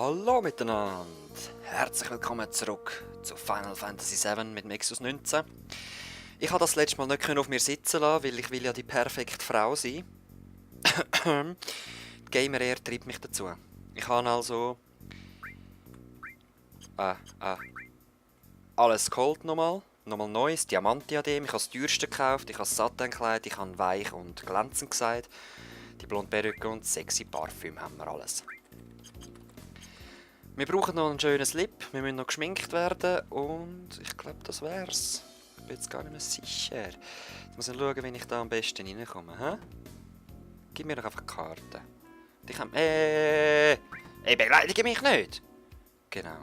Hallo miteinander! Herzlich willkommen zurück zu Final Fantasy VII mit Nexus 19. Ich habe das letzte Mal nicht auf mir sitzen lassen, weil ich will ja die perfekte Frau sein. Die Gamer Air treibt mich dazu. Ich habe also... alles geholt nochmal neues Diamant-Diadem. Ich habe das teuerste gekauft, ich habe das Satinkleid, ich habe weich und glänzend gesagt. Die blonde Perücke und sexy Parfüm haben wir alles. Wir brauchen noch einen schönen Slip, wir müssen noch geschminkt werden und ich glaube, das wär's. Ich bin jetzt gar nicht mehr sicher. Jetzt muss ich schauen, wie ich da am besten reinkomme. Hä? Gib mir doch einfach die Karte. Die kann... beleidige mich nicht! Genau.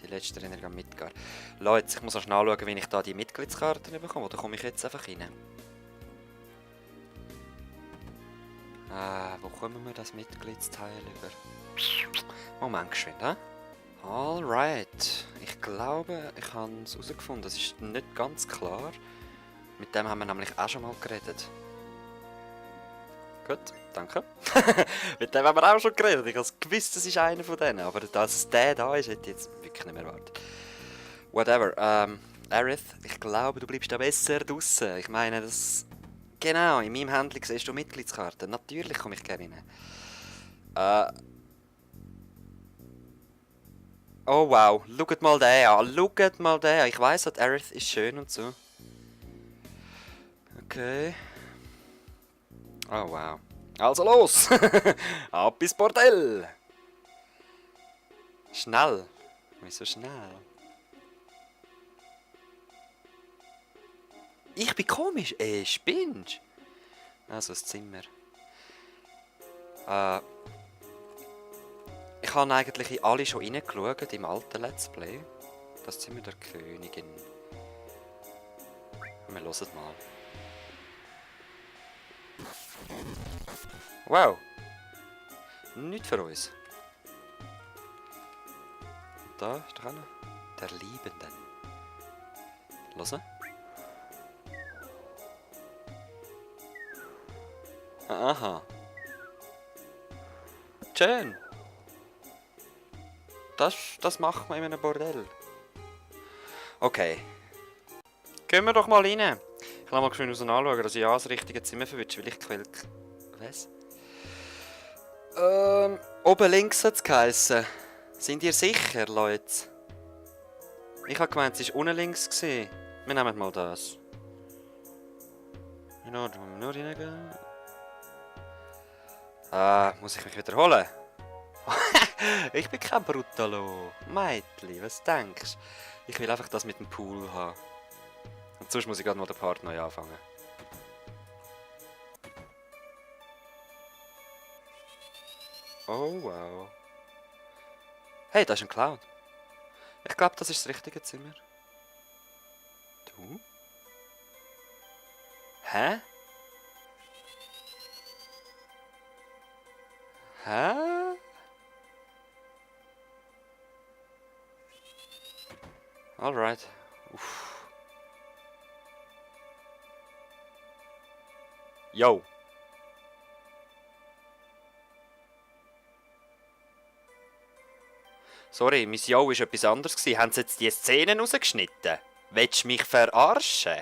Die letzte Erinnerung am Midgar. Leute, ich muss auch schnell schauen, wie ich da die Mitgliedskarten bekomme. Oder komme ich jetzt einfach rein? Wo kommen wir das Mitgliedsteil über? Moment geschwind, hä? Alright. Ich glaube, ich habe es herausgefunden. Das ist nicht ganz klar. Mit dem haben wir nämlich auch schon mal geredet. Gut, danke. Mit dem haben wir auch schon geredet. Ich habe gewusst, das ist einer von denen. Aber dass es der da ist, hätte ich jetzt wirklich nicht mehr erwartet. Whatever. Aerith, ich glaube, du bleibst da besser draussen. Ich meine, das... Genau, in meinem Händchen siehst du Mitgliedskarten. Natürlich komme ich gerne rein. Oh wow, schaut mal den an. Schaut mal den an. Ich weiss, Aerith ist schön und so. Okay. Oh wow. Also los! Ab ins Bordell! Schnell! Wieso schnell? Ich bin komisch, spinnst? Also das Zimmer. Ich habe eigentlich in alle schon reingeschaut, im alten Let's Play. Das Zimmer der Königin. Wir hören mal. Wow! Nicht für uns. Und da ist doch einer. Der Liebenden. Hören? Aha. Schön. Das macht man in einem Bordell. Okay. Gehen wir doch mal rein. Ich lasse mal schön raus anschauen, dass ich ja das richtige Zimmer verwünsche, weil ich Quelk... Was? Oben links hat es geheissen. Sind ihr sicher, Leute? Ich habe gemeint, es war unten links gewesen. Wir nehmen mal das. In Ordnung, nur reingehen. Muss ich mich wiederholen? Ich bin kein Brutalo. Meitli, was denkst du? Ich will einfach das mit dem Pool haben. Und sonst muss ich gerade noch den Part neu anfangen. Oh wow. Hey, da ist ein Clown. Ich glaube, das ist das richtige Zimmer. Du? Hä? Hä? Alright. Uff. Yo. Sorry, mein Yo war etwas anderes. Haben sie jetzt die Szenen rausgeschnitten? Willst du mich verarschen?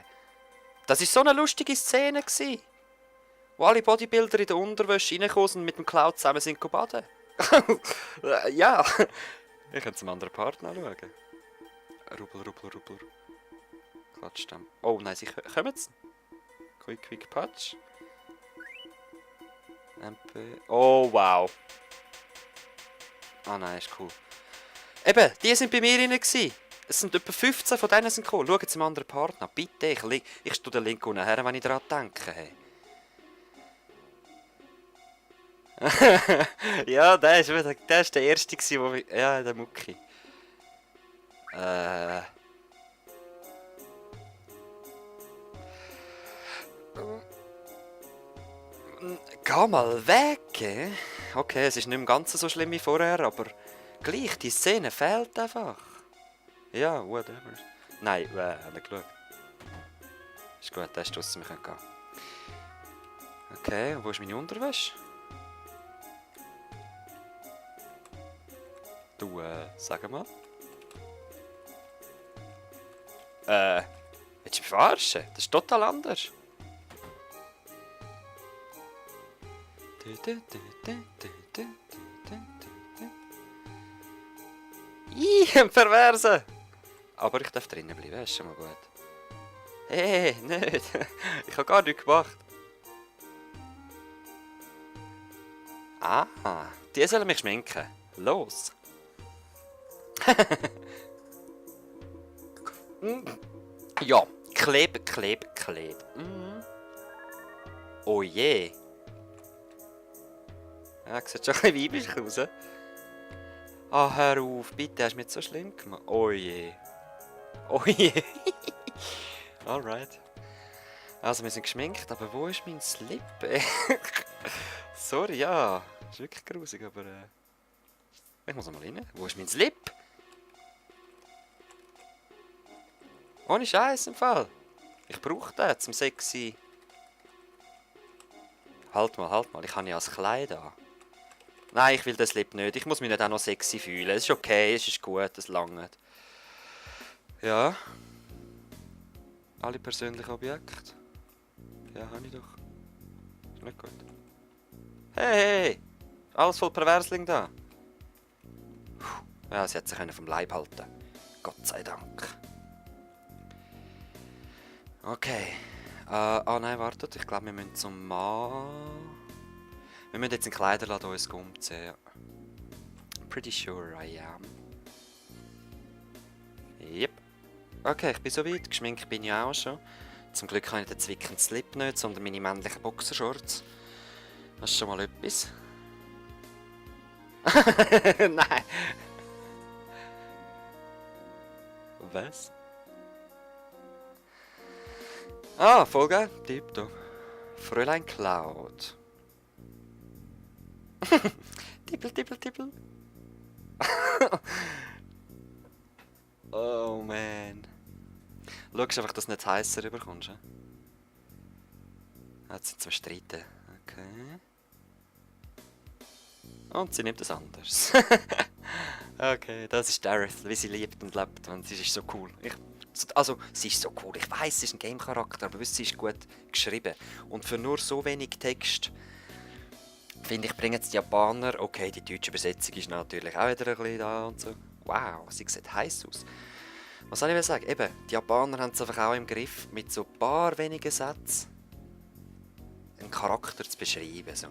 Das war so eine lustige Szene, wo alle Bodybuilder in der Unterwäsche reinkommen und mit dem Cloud zusammen sind baden. Ja. Ich könnte zum anderen Part anschauen. Rubbel. Klatschstamm. Oh nein, sie kommen jetzt. Quick Patch. MP. Oh wow. Ah nein, ist cool. Eben, die sind bei mir rein. Es sind etwa 15 von denen sind gekommen. Schaut zum anderen Part nach. Bitte, ich tue den Link unten her, wenn ich daran denke. Hey. Ja, der ist der erste, wo wir... Ja, der Mucki. Geh mal weg, Okay, es ist nicht mehr ganz so schlimm wie vorher, aber... Gleich, die Szene fehlt einfach. Ja, whatever. Nein, nicht geschaut. Ist gut, der ist draussen, wir können gehen. Okay, und wo ist meine Unterwäsche? Du, sag mal. Willst du mich verarschen? Das ist total anders. Ein Perverse! Aber ich darf drinnen bleiben, das ist schon mal gut. Hey, nicht! Ich habe gar nichts gemacht. Ah, die sollen mich schminken. Los! Ja, kleb. Oh je! Ja, sieht schon ein bisschen weiblich aus. Ah, hör auf, bitte, hast du mir jetzt so schlimm gemacht? Oh je. Oh je. Alright. Also, wir sind geschminkt, aber wo ist mein Slip? Sorry, ja. Ist wirklich grusig, aber ich muss mal rein. Wo ist mein Slip? Ohne Scheiß im Fall. Ich brauche den zum sexy. Halt mal, ich habe ja das Kleid an. Nein, ich will den Slip nicht. Ich muss mich nicht auch noch sexy fühlen. Es ist okay, es ist gut, es langt. Ja. Alle persönlichen Objekte. Ja, habe ich doch. Ist nicht gut. Hey! Alles voll Perversling da. Ja, sie hat sich vom Leib halten. Gott sei Dank. Okay. Nein, wartet. Ich glaube, wir müssen zum Mann. Wir müssen jetzt in Kleiderladen uns umziehen. Ja. Pretty sure I am. Yep. Okay, ich bin soweit. Geschminkt bin ich auch schon. Zum Glück habe ich den zwickenden Slip nicht, sondern meine männlichen Boxershorts. Das ist schon mal etwas. Nein. Was? Ah, voll geil. Tipptopp. Fräulein Cloud. Tippel. Oh man. Schau einfach, dass du nicht heißer rüberkommst. Jetzt sind wir streiten. Okay. Und sie nimmt es anders. Okay, das ist Dareth, wie sie liebt und lebt. Und sie ist so cool. Sie ist so cool. Ich weiß, sie ist ein Game-Charakter, aber sie ist gut geschrieben. Und für nur so wenig Text, finde ich, bringen es die Japaner. Okay, die deutsche Übersetzung ist natürlich auch wieder ein bisschen da und so. Wow, sie sieht heiß aus. Was soll ich sagen? Eben, die Japaner haben es einfach auch im Griff, mit so ein paar wenigen Sätzen einen Charakter zu beschreiben. So.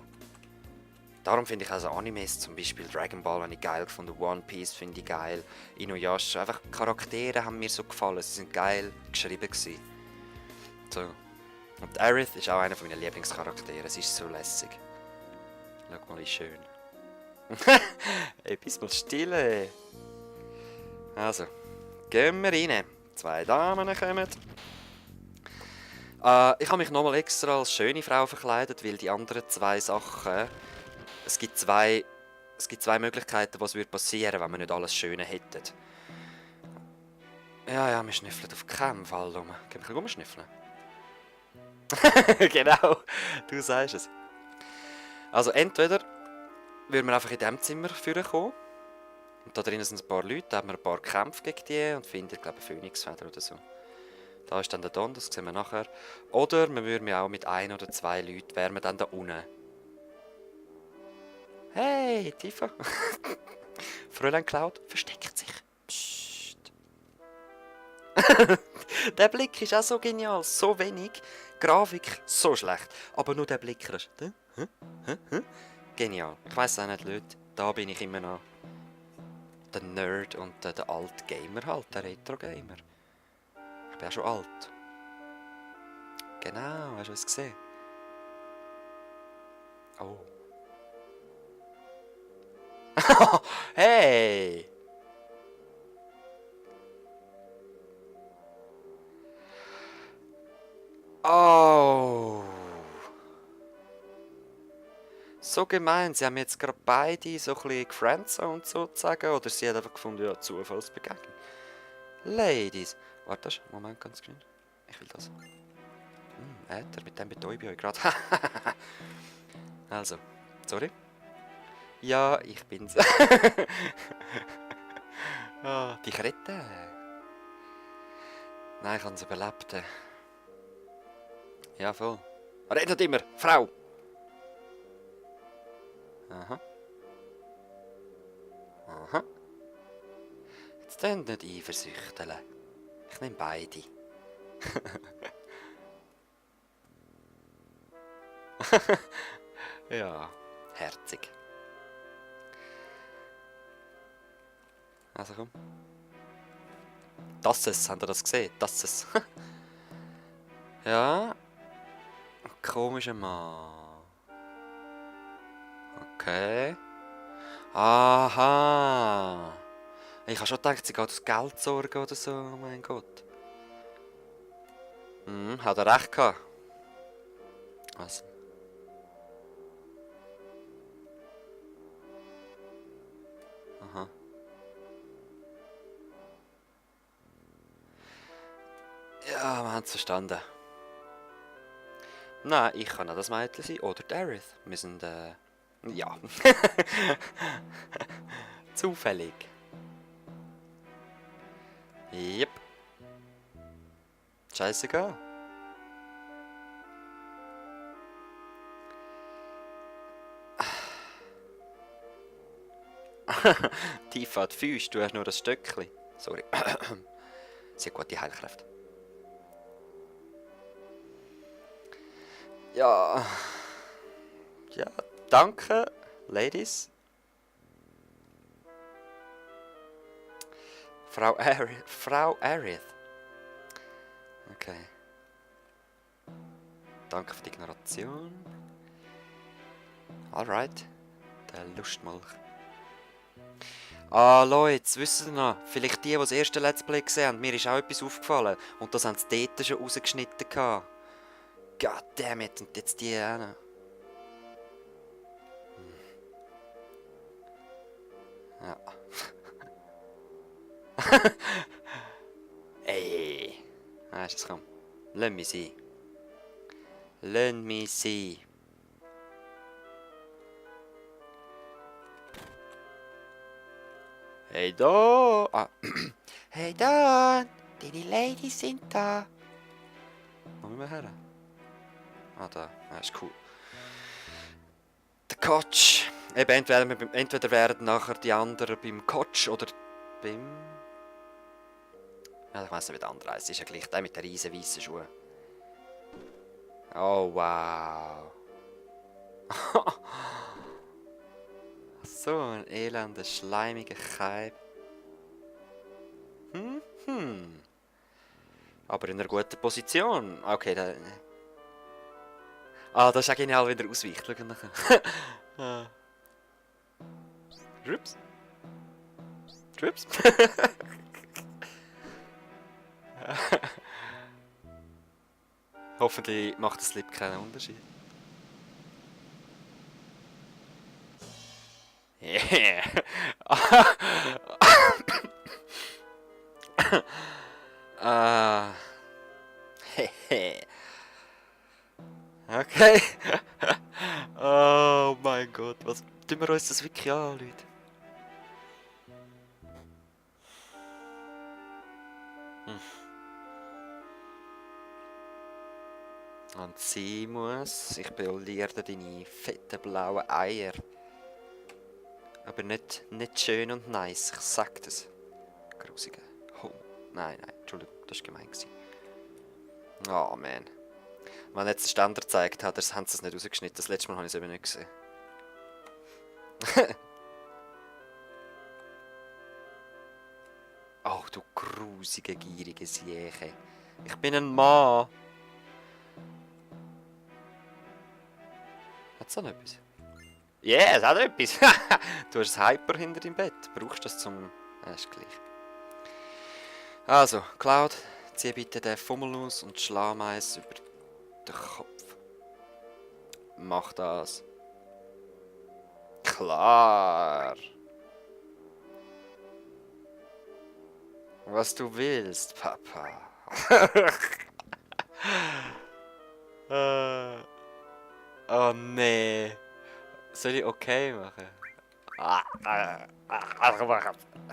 Darum finde ich also Animes, zum Beispiel Dragon Ball, habe ich geil gefunden, One Piece finde ich geil, Inuyasha, einfach Charaktere haben mir so gefallen, sie sind geil geschrieben gewesen. So. Und Aerith ist auch einer meiner Lieblingscharaktere, sie ist so lässig. Schau mal, wie schön. Ey, bist mal still, ey. Also, gehen wir rein. 2 Damen kommen. Ich habe mich nochmal extra als schöne Frau verkleidet, weil die anderen 2 Sachen... Es gibt zwei Möglichkeiten, was passieren würde, wenn wir nicht alles Schöne hätten. Ja, wir schnüffeln auf keinen Fall rum. Gehen wir rumschnüffeln? Genau, du sagst es. Also entweder würden wir einfach in diesem Zimmer kommen. Und da drinnen sind ein paar Leute, da haben wir ein paar Kämpfe gegen die und finden, glaube ich, Phönixfeder oder so. Da ist dann der Don, das sehen wir nachher. Oder wir würden auch mit 1 oder 2 Leuten, wären wir dann da unten. Hey, Tifa. Fräulein Cloud versteckt sich. Psst. Der Blick ist auch so genial, so wenig. Grafik so schlecht. Aber nur der Blick ist... Genial. Ich weiss auch nicht, Leute. Da bin ich immer noch der Nerd und der alte Gamer halt, der Retro-Gamer. Ich bin auch schon alt. Genau, hast du es gesehen? Oh. Hey! Oh! So gemein, sie haben jetzt gerade beide so ein bisschen gefriendzoned sozusagen, oder sie hat einfach gefunden, ja, Zufallsbegegnung. Ladies! Warte, Moment, ganz schön. Ich will das. Äther, mit dem betäube ich euch gerade. Also, sorry. Ja, ich bin's. Ah, die Krette. Nein, ich habe es überlebt. Ja, voll. Redet immer, Frau! Aha. Aha. Jetzt könnt nicht eifersüchteln. Ich nehme beide. Ja, herzig. Also komm. Habt ihr das gesehen? Das. Ja. Komischer Mann. Okay. Aha. Ich habe schon gedacht, sie geht aus Geldsorgen oder so. Oh mein Gott. Hat er recht gehabt. Was? Aha. Ja, wir haben es verstanden. Nein, ich kann auch das Mädchen sein. Oder Dareth. Wir sind, ja. Zufällig. Yep. Scheißegal. Tifa hat Füße, du hast nur ein Stöckchen. Sorry. Sie hat gute Heilkräfte. Ja. Ja, danke, Ladies. Frau Aerith. Okay. Danke für die Ignoration. Alright. Der Lustmolch. Ah, Leute, wisst ihr noch? Vielleicht die das erste Let's Play gesehen haben, mir ist auch etwas aufgefallen. Und das haben sie dort schon rausgeschnitten. Goddammit, und jetzt die auch noch. Ja. Ey. Weißt du, komm. Lass mich sein. Lass mich sein. Hey da! Ah. Hey da! Deine Ladies sind da! Wo müssen wir her? Ah, da. Ah, ist cool. Der Coach. Eben, entweder wären nachher die anderen beim Coach oder beim... Ja, ich weiss nicht, wie der andere heisst. Ist ja gleich der mit den riesen weißen Schuhen. Oh, wow. So ein elender, schleimiger Keib. Aber in einer guten Position. Okay, da... Ah, das ist auch genial, wenn er ausweicht. Schau nachher. Ah. Rups. Rups. Hoffentlich macht der Slip keinen Unterschied. Yeah. Hehe. Okay. Oh mein Gott, was tun wir uns das wirklich an, Leute? Und sie muss, ich poliere deine fetten blauen Eier. Aber nicht schön und nice, ich sag das. Grusige Homo. Nein, Entschuldigung, das war gemein. Oh man. Wenn jetzt der Ständer gezeigt hat, haben sie es nicht rausgeschnitten. Das letzte Mal habe ich es eben nicht gesehen. Oh, du grusige, gierige Sieche. Ich bin ein Mann. Hat es auch noch etwas? Ja, yeah, es hat etwas. Du hast ein Hyper hinter deinem Bett. Brauchst du das zum... ist gleich. Also, Cloud, zieh bitte den Fummel aus und schlag eins über den Kopf. Mach das. Klar. Was du willst, Papa. Oh nee. Soll ich okay machen?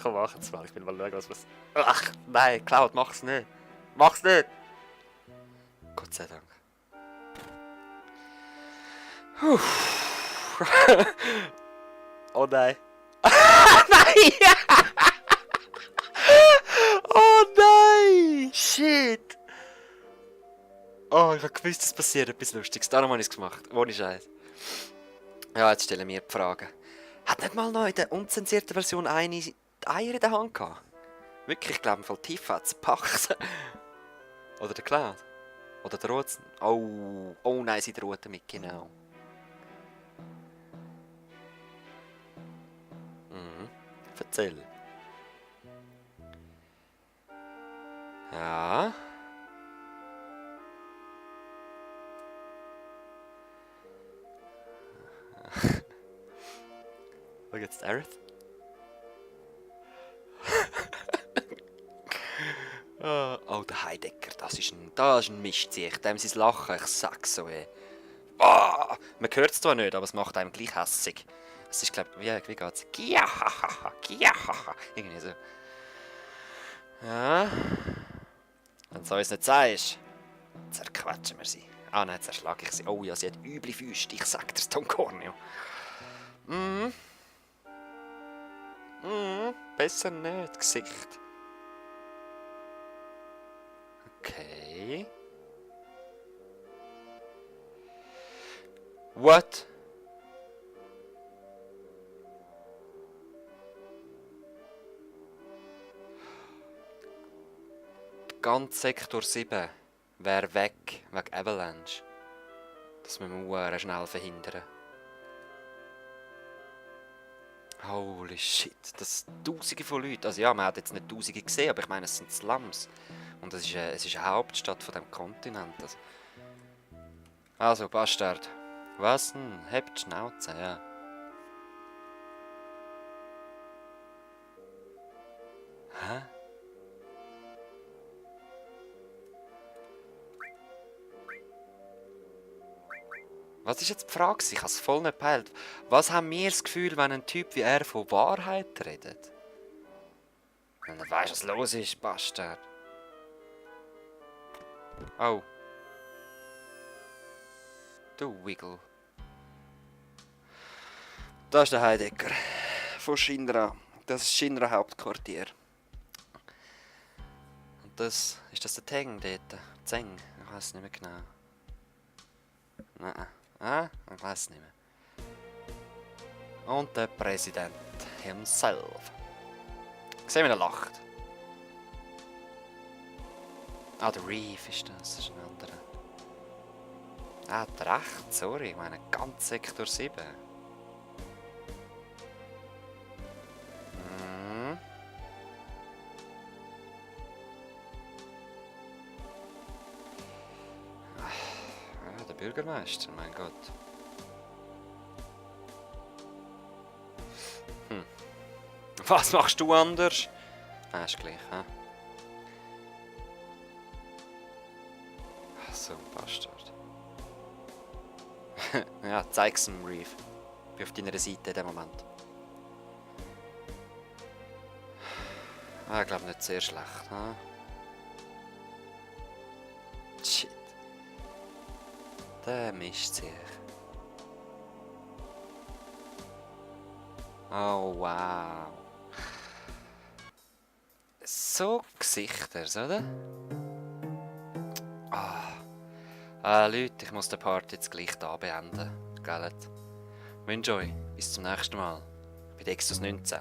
Komm, mach es mal. Ich will mal schauen, was... Ach, nein, Cloud, mach's nicht. Mach's nicht! Gott sei Dank. Puh. Oh nein. Nein! Oh nein! Shit! Oh, ich hab gewusst, es passiert etwas Lustiges. Darum habe ich es gemacht. Ohne Scheiß. Ja, jetzt stellen wir die Fragen. Hat nicht mal noch in der unzensierten Version eine die Eier in der Hand gehabt? Wirklich, ich glaube, voll tief hat es gepackt. Oder der Cloud. Oder der Rotzen. Oh, oh nein, sie droht damit, genau. Erzähl. Ja. Schau jetzt Aerith. Oh, der Heidecker, das ist ein Mischziech. Dem sein Lachen, ich sag's so, ey. Oh, man hört es zwar nicht, aber es macht einem gleich hässig. Es ist, glaube ich, wie geht's? Kiahaha, kiahaha. Irgendwie so. Ja. Wenn du uns nicht sagst, zerquetschen wir sie. Ah nein, zerschlage ich sie. Oh ja, sie hat üble Füße. Ich sag dir's, Tom Corneo. Besser nicht, Gesicht. Okay. What? Ganz Sektor 7 wäre weg wegen Avalanche. Das müssen wir schnell verhindern. Holy shit, das sind Tausende von Leuten. Also ja, man hat jetzt nicht Tausende gesehen, aber ich meine, es sind Slums. Und es ist eine Hauptstadt von dem Kontinent. Also, Bastard. Was denn? Habt die Schnauze, ja. Hä? Was ist jetzt die Frage? Ich habe es voll nicht gepeilt. Was haben wir das Gefühl, wenn ein Typ wie er von Wahrheit redet? Wenn er weiss, was los ist, Bastard. Oh. Du Wiggle. Das ist der Heidecker. Von Shinra. Das ist Shinra Hauptquartier. Und das... Ist das der Teng dort? Zeng? Ich weiß nicht mehr genau. Nein. Ah, ich weiß nicht mehr. Und der Präsident himself. Sehen wir, er lacht. Ah, der Reef ist das ist ein anderer. Ah, der recht, sorry, ich meine ganz Sektor 7. Ah, der Bürgermeister, mein Gott. Was machst du anders? Ah, ist gleich, hä? So ein Bastard. Ja, zeig's ihm, Reef. Ich bin auf deiner Seite in dem Moment. Ah, ich glaube nicht sehr schlecht, hä? Shit. Der mischt sich. Oh, wow. So Gesichter, oder? Leute, ich muss den Part jetzt gleich da beenden. Gell? Wünsche euch bis zum nächsten Mal. Bei Dexus 19.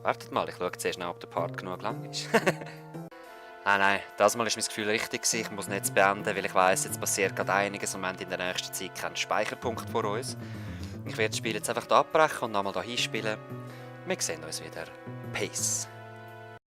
Wartet mal, ich schaue zuerst noch, ob der Part genug lang ist. Nein, das Mal war mein Gefühl richtig. Ich muss nicht beenden, weil ich weiss, jetzt passiert gerade einiges und wir haben in der nächsten Zeit keinen Speicherpunkt vor uns. Ich werde das Spiel jetzt einfach abbrechen und nochmal hier hinspielen. Wir sehen uns wieder. Peace.